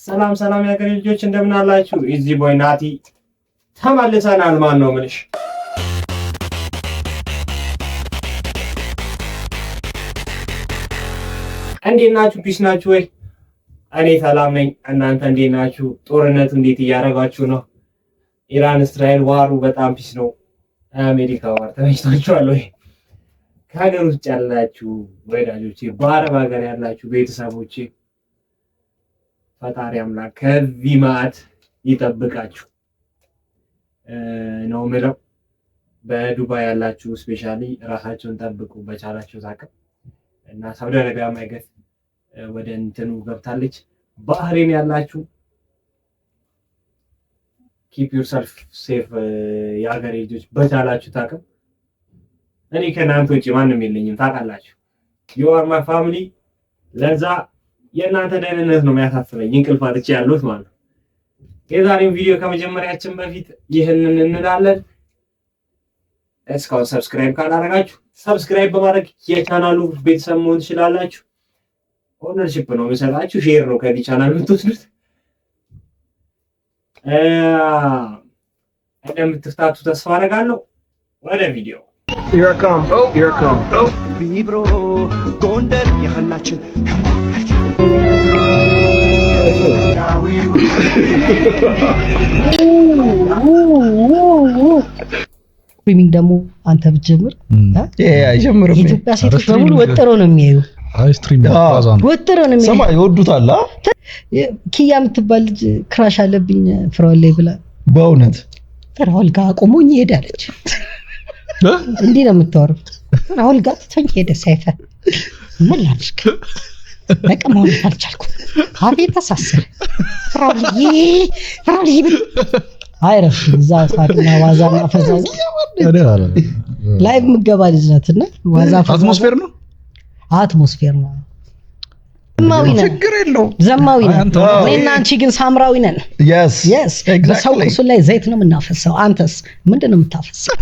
ሰላም ሰላም የሀገሬ ልጆች፣ እንደምን አላችሁ? It's your boy ናቲ ተመልሰናል። ማን ነው ምልሽ? እንዴት ናችሁ? Peace ናችሁ ወይ? እኔ ሰላም ነኝ። እናንተ እንዴት ናችሁ? ጦርነቱ እንዴት እያደረጋችሁ ነው? ኢራን እስራኤል war ኡ በጣም peace ነው። አሜሪካ war ተመችቷችኋል ወይ? ከሀገር ውጭ ያላችሁ ወዳጆቼ፣ በአረብ ሀገር ያላችሁ ቤተሰቦቼ፣ ፈጣሪ አምላክ ከዚህ መዓት ይጠብቃችሁ ነው ምለው። በዱባይ ያላችሁ especially ራሳቸውን ጠብቁ በቻላችሁ አቅም። እና ሳውዲ አረቢያ ማይገት ወደ እንትኑ ገብታለች። ባህሬን ያላችሁ keep yourself safe፣ የሀገሬ ልጆች፣ በቻላችሁት አቅም። እኔ ከእናንተ ውጭ ማንም የለኝም፣ ታውቃላችሁ። You are my family። ለዛ የእናንተ ደህንነት ነው የሚያሳስበኝ፣ እንቅልፍ አጥቼ ያሉት ማለት ነው። የዛሬውን ቪዲዮ ከመጀመሪያችን በፊት ይህንን እንላለን። እስካሁን subscribe ካላደረጋችሁ subscribe በማድረግ የቻናሉ ቤተሰብ መሆን ትችላላችሁ። Ownership ነው የምሰጣችሁ፣ share ነው ከዚህ ቻናል የምትወስዱት። እንደምትፍታቱ ተስፋ አደርጋለሁ። ወደ ቪዲዮ። Here I come. Here I come. ቢብሮ ጎንደር የኸላችን። Streaming ደግሞ አንተ ብትጀምር አይጀምርም። የኢትዮጵያ ሴቶች በሙሉ ወጥረው ነው የሚያዩ። አይ፣ stream ዋዛ ነው። ወጥረው ነው የሚያዩ። ስማ፣ ይወዱታል። አ? ኪያ የምትባል ልጅ crush አለብኝ ፍራኦል ላይ ብላ በእውነት? ፍራኦል ጋር አቁሞኝ ይሄዳለች። እንዲህ ነው የምታወራው። ፍራኦል ጋር ትቶኝ ሄደ። ሰይፈ፣ ምን ላድርግ? በቃ ማውራት አልቻልኩም። አፌ ተሳሰረ። ፍራኦልዬ፣ ፍራኦልዬ ብል አይረፍ እዛ ሳቅና ዋዛና ፈዛዛ እኔ አላለም። Live ምገባ ልጅ ናት እና ዋዛ ፈዛዛ። Atmosphere ነው። Atmosphere ነው። ዘማዊ ነን። ችግር የለውም። ዘማዊ ነን። አንተ እኔና አንቺ ግን ሳምራዊ ነን። Yes. በሰው ቁስል ላይ ዘይት ነው የምናፈሰው። አንተስ ምንድን ነው የምታፈሰው?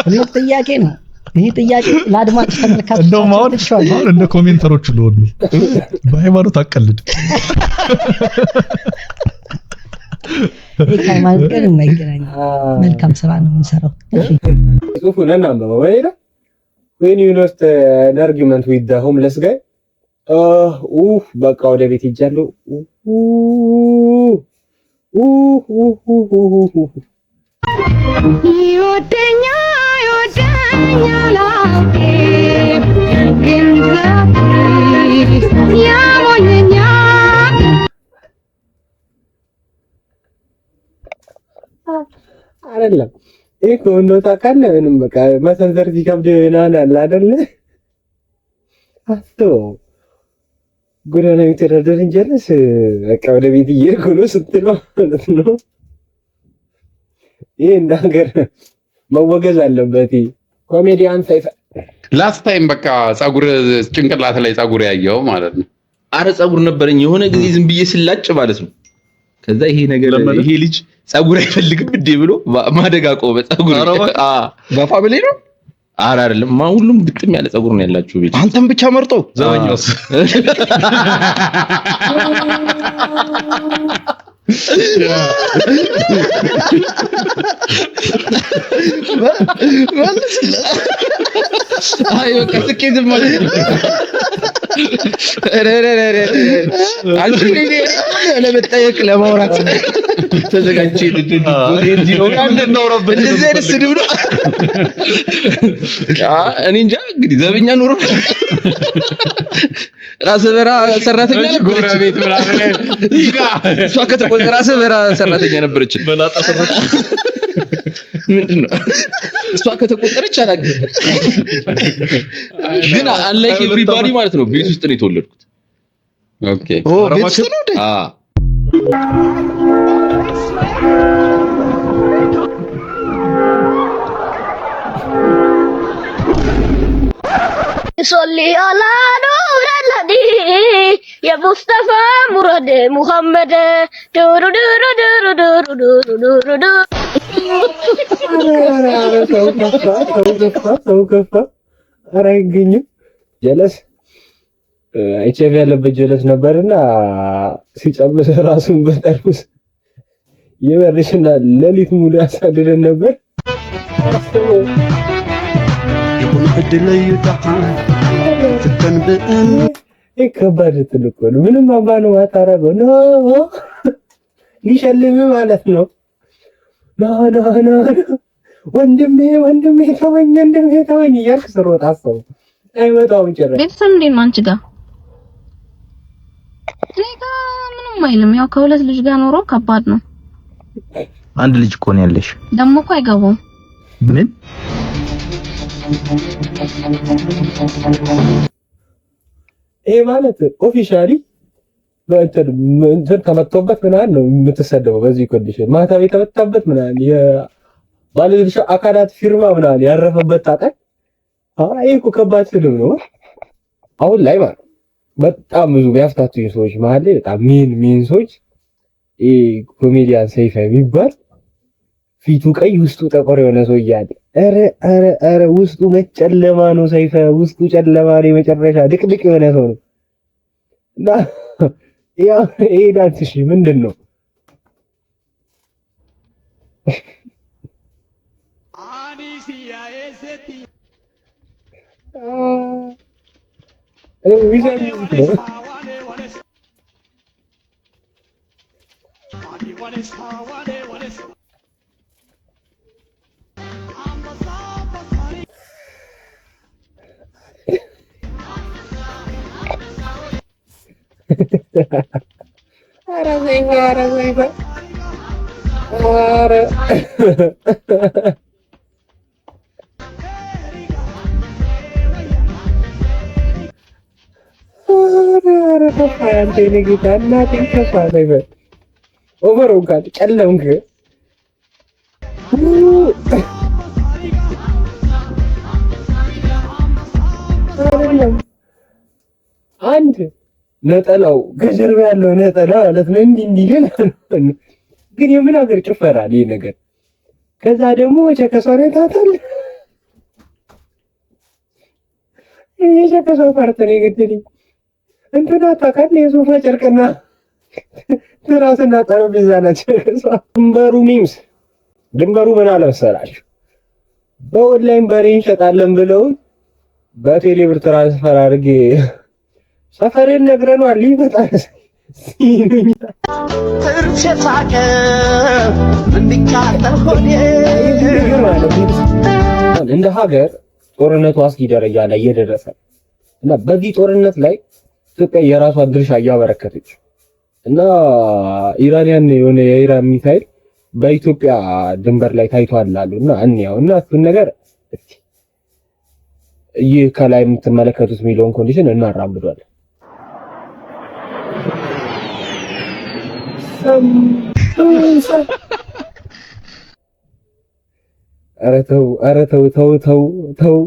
ትልቅ ጥያቄ ነው። ይህ ጥያቄ ለአድማጭ ተመልካቾች እንደውም አሁን ትቼዋለሁ። አሁን እንደ commenter ኦቹ ልሆን ነው። በሃይማኖት አቀልድ። ይህ ከሃይማኖት ጋር የማይገናኝ መልካም ስራ ነው የምንሰራው። እሺ። ጽሁፉን እናንብበው። ወይ when you lost an argument with the homeless guy፣ ኡፍ፣ በቃ ወደ ቤት ሄጃለሁ። ኡፍ ኡፍ ኡፍ ኡፍ። ይወደኛል፣ ይወደኛል አውቄ፣ ግን ያሞኘኛል። አይደለም፣ ይሄ እኮ እንደው ታውቃለህ፣ ምንም በቃ መሰንዘር ሲከብድ ምናምን አለ አይደለ? አስበው፣ ጎዳና የሚተዳደር እንጀለስ በቃ ወደ ቤት እየሄድኩ ነው ስትለው ማለት ነው። ይሄ እንደ ሀገር መወገዝ አለበት። ኮሜዲያን ሰይፈ። Last time በቃ ፀጉር ጭንቅላት ላይ ፀጉር ያየው ማለት ነው። አረ ፀጉር ነበረኝ የሆነ ጊዜ ዝም ብዬ ስላጭ ማለት ነው። ከዛ ይሄ ነገር ለመደ? ይሄ ልጅ ፀጉር አይፈልግም እንዴ ብሎ ማደግ አቆመ ፀጉር። ኧረ እባክህ። አ በ family ነው። አረ አይደለም፣ ሁሉም ግጥም ያለ ፀጉር ነው ያላችሁ ቤት። አንተም ብቻ መርጦ። ዘበኛውስ? አይ በቃ ስኬት ማለት ነው። ኧረ ኧረ ኧረ ኧረ፣ አንቺ እኔ ለመጠየቅ ለማውራት ተዘጋጅቼ እንዲህ ነው፣ እንደዚህ አይነት ስድብ ነው። እኔ እንጃ፣ እንግዲህ ዘበኛ ኑሮ ራሰ በራ ሰራተኛ ነበረች። ጎረቤት ምናምን እሷ ራሰ በራ ሰራተኛ ነበረች። በላጣ ሰራተኛ። ምንድን ነው፣ እሷ ከተቆጠረች አላውቅም። ግን unlike everybody ማለት ነው፣ ቤት ውስጥ ነው የተወለድኩት። ኦ፣ ቤት ውስጥ ነው እንዴ? አ። صلي على نور الهدي يا مصطفى مراد محمد دورو دورو دورو دورو دورو دورو دورو. ኧረ ሰው ከፋ፣ ሰው ከፋ፣ ሰው ከፋ። ኧረ አይገኝም። ጀለስ። ኤችአይቪ ያለበት ጀለስ ነበርና ሲጨብስ ራሱን በጠርሙስ ይበርሽና ሌሊት ሙሉ ያሳድደን ነበር። ይኹን ዕድለዩ ደሓን ፍተን ብእም ይህ ከባድ እንትን እኮ ነው። ምንም አባ ነው አታረገው፣ no ሊሸልም ማለት ነው። No, no, no, no፣ ወንድሜ፣ ወንድሜ ተወኝ፣ ወንድሜ ተወኝ እያልክ ስሮጥ አሰቡ አይመጣውም ጭራሽ። ቤተሰብ እንዴት ነው አንቺ ጋር? እኔ ጋር ምንም አይልም። ያው ከሁለት ልጅ ጋር ኖሮ ከባድ ነው። አንድ ልጅ እኮ ነው ያለሽ። ደግሞ እኮ አይገባውም። ምን? ይሄ ማለት officially በእንትን እንትን ተመቶበት ምናምን ነው የምትሰደበው። በዚህ condition ማህተም የተመታበት ምናምን፣ የባለድርሻ አካላት ፊርማ ምናምን ያረፈበት ታጠቅ። ይሄ እኮ ከባድ ስድብ ነው። አሁን ላይ ማለት በጣም ብዙ ቢያፍታቱኝ ሰዎች መሀል ላይ በጣም main main ሰዎች ይሄ ኮሜዲያን ሰይፈ የሚባል ፊቱ ቀይ ውስጡ ጠቆር የሆነ ሰው እያለ፣ ኧረ ኧረ ኧረ ውስጡ ጨለማ ነው። ሰይፈ ውስጡ ጨለማ ነው። የመጨረሻ ድቅድቅ የሆነ ሰው ነው። እና ያው ይሄ ዳንስ እሺ ምንድን ነው? ዊዛ music ነው። ኧረ ሰይፈ፣ ኧረ ሰይፈ፣ ኧረ ኧረ ኧረ ከፋ ያንተ የኔ ጌታ፣ እናቴን ከፋ ሰይፈ፣ over ሆንካል፣ ጨለምክ። አይደለም፣ አንድ ነጠላው ከጀርባ ያለው ነጠላ ማለት ነው። እንዲህ እንዲህ ግን የምን ሀገር ጭፈራ ነው ይሄ ነገር? ከዛ ደግሞ ቸከሷን ታታል፣ የቸከሷ part ነው የገደለኝ። እንትና ታውቃለህ፣ የሶፋ ጨርቅና ትራስና ጠረጴዛ ናቸው። ቸከሷ ድንበሩ memes ድንበሩ ምን አለ መሰላችሁ? በኦንላይን በሬ እንሸጣለን ብለው በቴሌብር transfer አድርጌ ሰፈሬን ነግረነዋል ይመጣል ሲሉኝ ጥርሴ ሳቀ ምን ቢቃጠል ሆዴ። እንደ ሀገር ጦርነቱ አስጊ ደረጃ ላይ እየደረሰ ነው እና በዚህ ጦርነት ላይ ኢትዮጵያ የራሷን ድርሻ እያበረከተች እና Iranian የሆነ የኢራን ሚሳይል በኢትዮጵያ ድንበር ላይ ታይቷል አሉ እና እንያው እና እሱን ነገር እስኪ ይህ ከላይ የምትመለከቱት የሚለውን condition እናራምዷለን። ኧረ ተው፣ ኧረ ተው፣ ተው፣ ተው፣ ተው።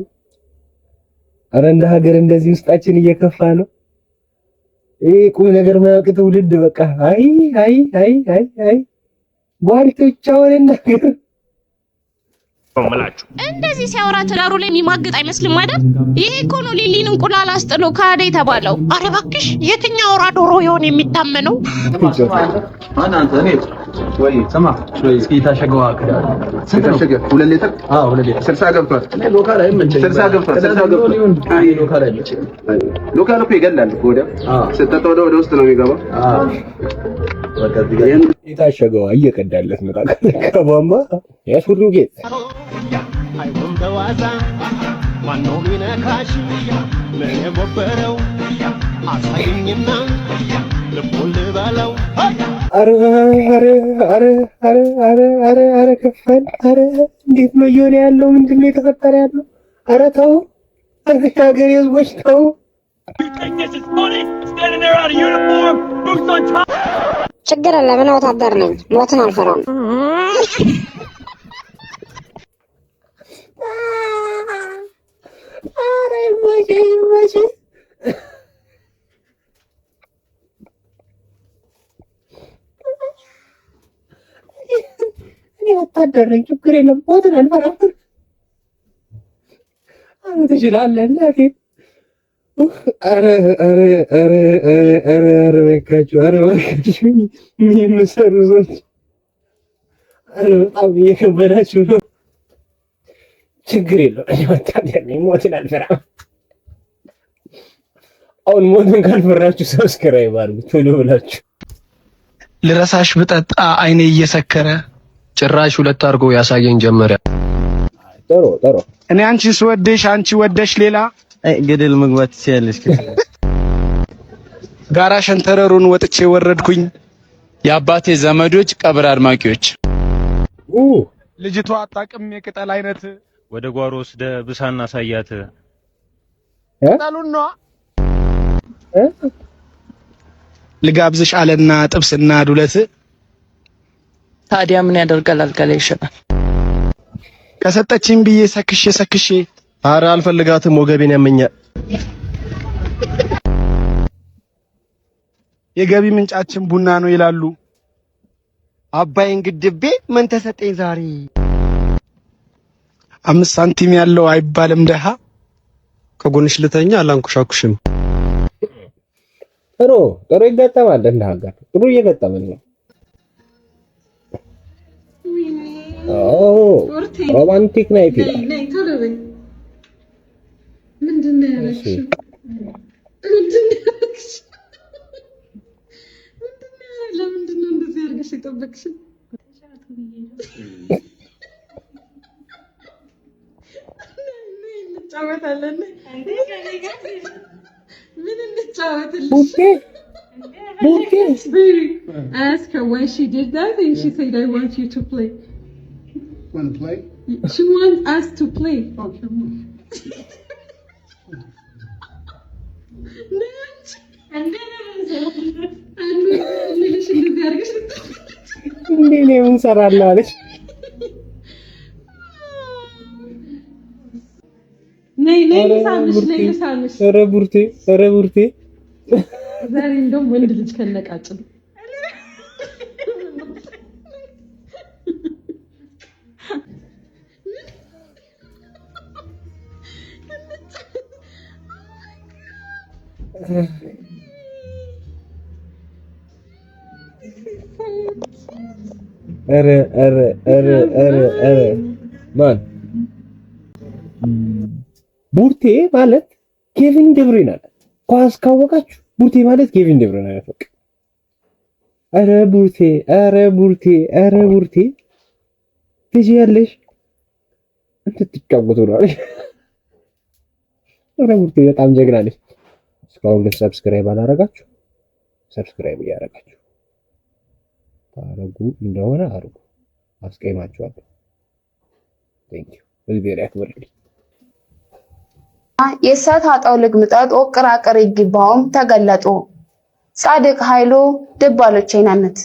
ኧረ እንደ ሀገር እንደዚህ ውስጣችን እየከፋ ነው። ይሄ ቁም ነገር ማያውቅ ትውልድ በቃ አይ አይ አይ አይ አይ ቧልቶቻውን እንደ ሀገር እንደዚህ ሲያወራ ትዳሩ ላይ የሚማግጥ አይመስልም አይደል? ይሄ እኮ ነው ሊሊን እንቁላል አስጥሎ ካደ የተባለው። አረ እባክሽ፣ የትኛው አውራ ዶሮ ይሆን የሚታመነው? ወይ ስማ፣ እስኪ የታሸገው ስንት ነው? 2 ሊትር። አዎ፣ 2 ሊትር። 60 ገብቷል። እኔ local አይመቸኝም። 60 ገብቷል። 60 ገብቷል። እኔ local አይመቸኝም። Local እኮ ይገላል እኮ ወዲያ ስትጠጣ ወደ ውስጥ ነው የሚገባው። አዎ፣ በቃ እዚህ ጋር የታሸገው እየቀዳለት ነው። ታውቃለህ፣ ከቧንቧ የሱሪው ጌጥ። አይሆን በዋዛ ማነው ሚነካሽ? ምን የጎበረው አሳይኝና ልቡን ልበለው። አረ አረ አረ አረ አረ አረ አረ ከፋን። አረ እንዴት ነው እየሆነ ያለው? ምንድን ነው የተፈጠረ ያለው? አረ ተው፣ አረ የሀገሬ ህዝቦች ተው። ችግር የለም፣ እኔ ወታደር ነኝ፣ ሞትን አልፈራም። አረ ይመችህ፣ ይመችህ። እኔ ወታደር ነኝ፣ ችግር የለም፣ ሞትን አልፈራም። አረ ትችላለህ እናቴ። ኧረ ኧረ ኧረ ኧረ ኧረ ኧረ እባካችሁ፣ ኧረ እባካችሁ የምትሰሩ ሰዎች፣ ኧረ በጣም እየከበዳችሁ ነው። ችግር የለውም፣ እኔ ወታደር ነኝ፣ ሞትን አልፈራም። አሁን ሞትን ካልፈራችሁ subscribe አድርጉ ቶሎ ብላችሁ። ልረሳሽ ብጠጣ አይኔ እየሰከረ ጭራሽ ሁለት አድርጎ ያሳየኝ ጀመረ። ጥሩ ጥሩ። እኔ አንቺ ስወድሽ አንቺ ወደሽ ሌላ ገደል መግባት ትችያለሽ። ጋራ ሸንተረሩን ወጥቼ ወረድኩኝ። የአባቴ ዘመዶች ቀብር አድማቂዎች። ልጅቷ አጣቅም የቅጠል አይነት ወደ ጓሮ ወስደ ብሳና ሳያት። ቅጠሉን ነዋ። ልጋብዝሽ አለና ጥብስና ዱለት። ታዲያ ምን ያደርጋል፣ አልጋ ላይ ይሸናል። ከሰጠችኝ ብዬ ሰክሼ ሰክሼ ኧረ አልፈልጋትም፣ ወገቤን ያመኛል። የገቢ ምንጫችን ቡና ነው ይላሉ። አባይን ግድቤ ምን ተሰጠኝ ዛሬ? 5 ሳንቲም ያለው አይባልም ደሃ። ከጎንሽ ልተኛ አላንኮሻኩሽም። ጥሩ ጥሩ ይገጠማል። እንደ ሀገር ጥሩ እየገጠምን ነው። ኦ romantic night ይላል። ምንድን ነው ያደረግሽው? ምንድን ነው ያደረግሽው? ለምንድን ነው እንደዚህ አድርገሽ የጠበቅሽው? እንጫወታለን። ምን እንጫወትልሽ? Baby, ask her why she did that, and she said, "I want you to play." Want to play? She wants us to play. Okay. እንልሽ እንደዚህ አድርገሽ እንዴ እኔ ምን ሰራለሁ አለች። ነይ ነይ ልሳምሽ፣ ነይ ልሳምሽ። ኧረ ቡርቴ፣ ኧረ ቡርቴ። ዛሬ እንደውም ወንድ ልጅ ከነቃጭሉ። ኧረ ኧረ ኧረ ኧረ ኧረ ማን ቡርቴ ማለት ኬቪን ደብሩይን አለ። ኳስ ካወቃችሁ ቡርቴ ማለት ኬቪን ደብሩይን አለ። በቃ ኧረ ቡርቴ፣ ኧረ ቡርቴ፣ ኧረ ቡርቴ ትችያለሽ፣ እንትትጫወቱ ነው። ኧረ ቡርቴ በጣም ጀግና ነች። እስካሁን ግን subscribe አላረጋችሁ፣ subscribe እያረጋችሁ ታረጉ እንደሆነ አርጉ። አስቀይማችኋለሁ። Thank you፣ እግዚአብሔር ያክብርልኝ። የሰት አጠው ልግምጠጥ ወቅራቅር ይግባውም ተገለጡ ጻድቅ ኃይሉ ድባሎቼ ናነት።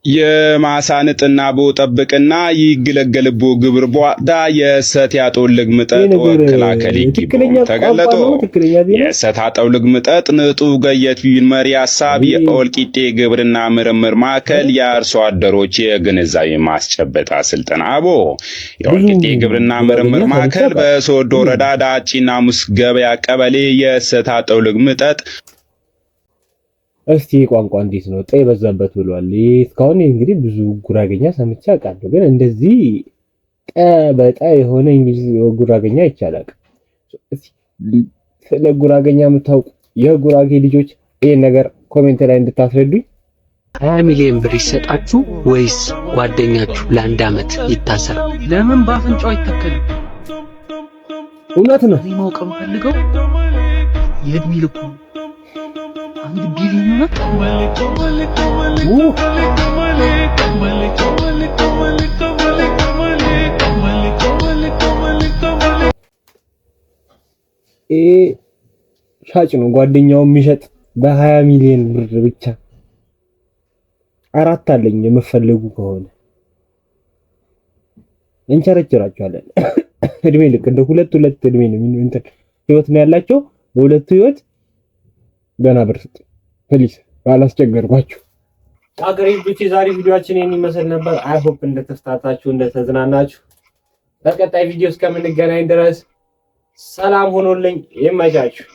የማሳ ንጥና ቦ ጠብቅና ይግለገልቦ ግብር ቧዳ የሰት ያጦልግ ምጠጥ ወከላከል ትክክለኛ ይግቦም ቋንቋ ተገለጦ ነው። ትክክለኛ ዜና። የሰት አጠውልግ ምጠጥ ንጡ ገየት ቢል መሪ ሐሳብ የኦልቂጤ ግብርና ምርምር ማዕከል የአርሶ አደሮች የግንዛቤ ማስጨበጣ ስልጠና አቦ የኦልቂጤ ግብርና ምርምር ጉራጌኛ ሰምቼ ማዕከል አውቃለሁ። በሶዶ ወረዳ ዳጪና ሙስ ገበያ ቀበሌ የሰት አጠውልግ ምጠጥ እስቲ ቋንቋ እንዴት ነው? ጠ የበዛበት ብሏል። ይህ እስካሁን እንግዲህ ብዙ ጉራጌኛ ሰምቼ አውቃለሁ፣ ግን እንደዚህ ጠ በጠ የሆነ እንግሊዝ ጉራጌኛ አይቻልም። እስቲ ስለ ጉራጌኛ የምታውቁ የጉራጌ ልጆች ይሄን ነገር comment ላይ እንድታስረዱኝ። 20 ሚሊዮን ብር ይሰጣችሁ ወይስ ጓደኛችሁ ለአንድ ዓመት ይታሰር? ለምን በአፍንጫው አይተከልም? እውነት ነው። እኔ ማወቅ የምፈልገው የእድሜ ልኩ 1 ቢሊዮን ይሆናል? ይሄ ሻጭ ነው፣ ጓደኛው የሚሸጥ በ20 ሚሊዮን ብር ብቻ። አራት አለኝ የምፈልጉ ከሆነ እንቸረችራቸዋለን። እድሜ ልክ እንደ ሁለት ሁለት እድሜ ነው እንትን ህይወት ነው ያላቸው። በሁለቱ ህይወት ገና ብር ስጥ please፣ ባላስቸገርኳችሁ። ሀገሬ ልጆች የዛሬ ቪዲዮአችን ይህን ይመስል ነበር። I hope እንደተፍታታችሁ እንደተዝናናችሁ። በቀጣይ ቪዲዮ እስከምንገናኝ ድረስ ሰላም ሆኖልኝ። ይመቻችሁ።